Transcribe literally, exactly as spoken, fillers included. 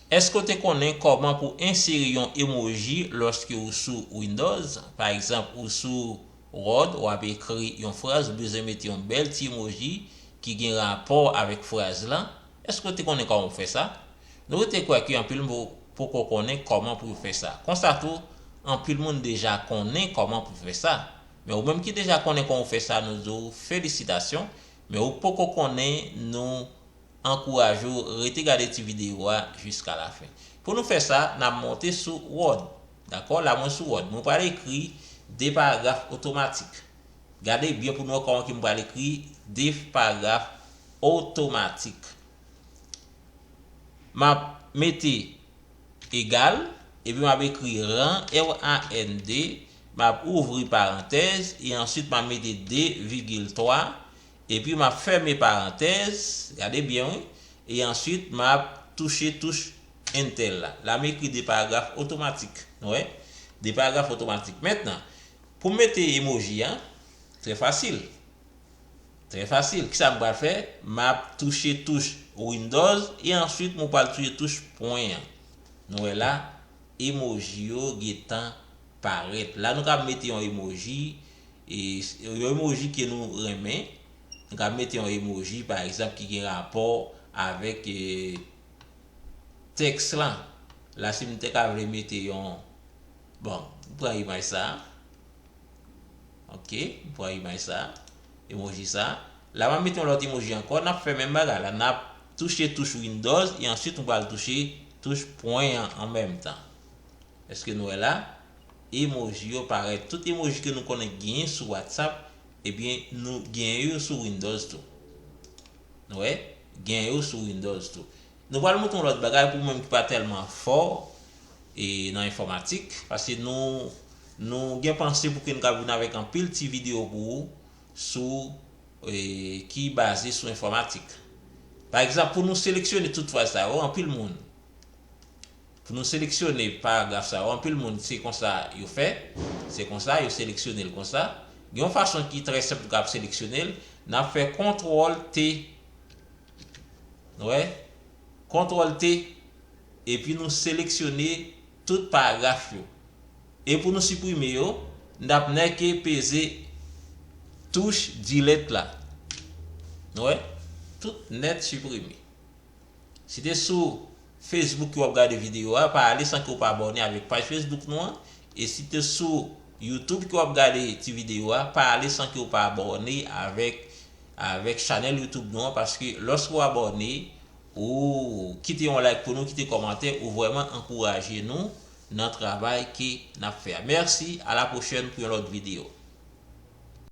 Èske w te konnen kòman pou w ensere yon emoji lòske w sou Windows? Pa egzanp, ou sou Word, w ap ekri yon fraz, ou bezwen mete yon bèl ti emoji ki gen rapò avèk fraz lan. Èske w te konnen kòman pou fè sa? Nou rete kwè ke anpil moun poko konnen kòman pou yo fè sa. Konsa tou, anpil moun deja konnen kòman pou fè sa. Men ou menm ki deja konnen kòman w fè sa, nou di w felisitasyon. Men ou poko konnen, nou ankouraje w rete gade ti videyo a jiska lafen. Pou nou fè sa, n ap monte sou Word. Dakò? La mwen sou Word. Mwen pral ekri de paragraf otomatik. Gade byen pou nou wè kòman ke m pral ekri de paragraf otomatik. M ap mete egal, epi m ap ekri rand, R A N D, m ap ouvri parantèz, e answit m ap mete de vigil twa, epi m ap fèmen parantèz, gade byen wi, e answit m ap touche touch Enter la. La m ekri de paragraf otomatik, nou wè? De paragraf otomatik. Mentnan, pou m mete emoji a, trè fasil. Trè fasil. Kisa m pral fè? M ap touche touch Windows e answit mwen pral touche touch pwen an. Nou wè la, emoji yo gentan parèt. La nou ka mete yon emoji, e, yon emoji ke nou renmen. Nou ka mete yon emoji, pa egzanp, ki gen rapò avèk, e, tèks lan. La, si m te ka vle mete yon, bon, m pran imaj sa. Ok, m pran imaj sa, emoji sa. La, m ap mete yon lòt emoji ankò, n ap fè menm bagay la. N ap touche touch Windows e answit nou pral touche touch pwen an an menm tan. Èske nou wè la? Emoji yo parèt. Tout emoji ke nou konnen genyen sou WhatsApp, ebyen, nou genyen yo sou Windows tou. Nou wè? Genyen yo sou Windows tou. Nou pral montre yon lòt bagay pou moun ki pa tèlman fò, e, nan enfòmatik, paske nou, nou gen panse pou ke n ka vin avèk anpil ti videyo pou ou sou, e, ki baze sou enfòmatik. Pa egzanp, pou nou seleksyone tout fraz sa yo, anpil moun, pou nou seleksyone paragraf sa yo, anpil moun se konsa yo fè, se konsa, yo seleksyone l konsa. Gen yon fason ki trè senp pou w ka seleksyone l, n ap fè kontwòl T. Nou wè? Kontwòl T, epi nou seleksyone tout paragraf yo. E pou nou siprime yo, n ap nèke peze touch delete la. Nou wè? Tout nèt siprime. Si te sou Facebook ke w ap gade videyo a, pa ale san ke w pa abòne avèk paj Facebook nou an. E si te sou YouTube ke w ap gade ti videyo a, pa ale san ke w pa abòne avèk, avèk chanèl YouTube nou an, paske lòske w abòne, ou kite yon like pou nou, kite kòmantè, ou vrèman ankouraje nou nan travay ke n ap fè a. Mèsi, a la pwochèn pou yon lòt videyo.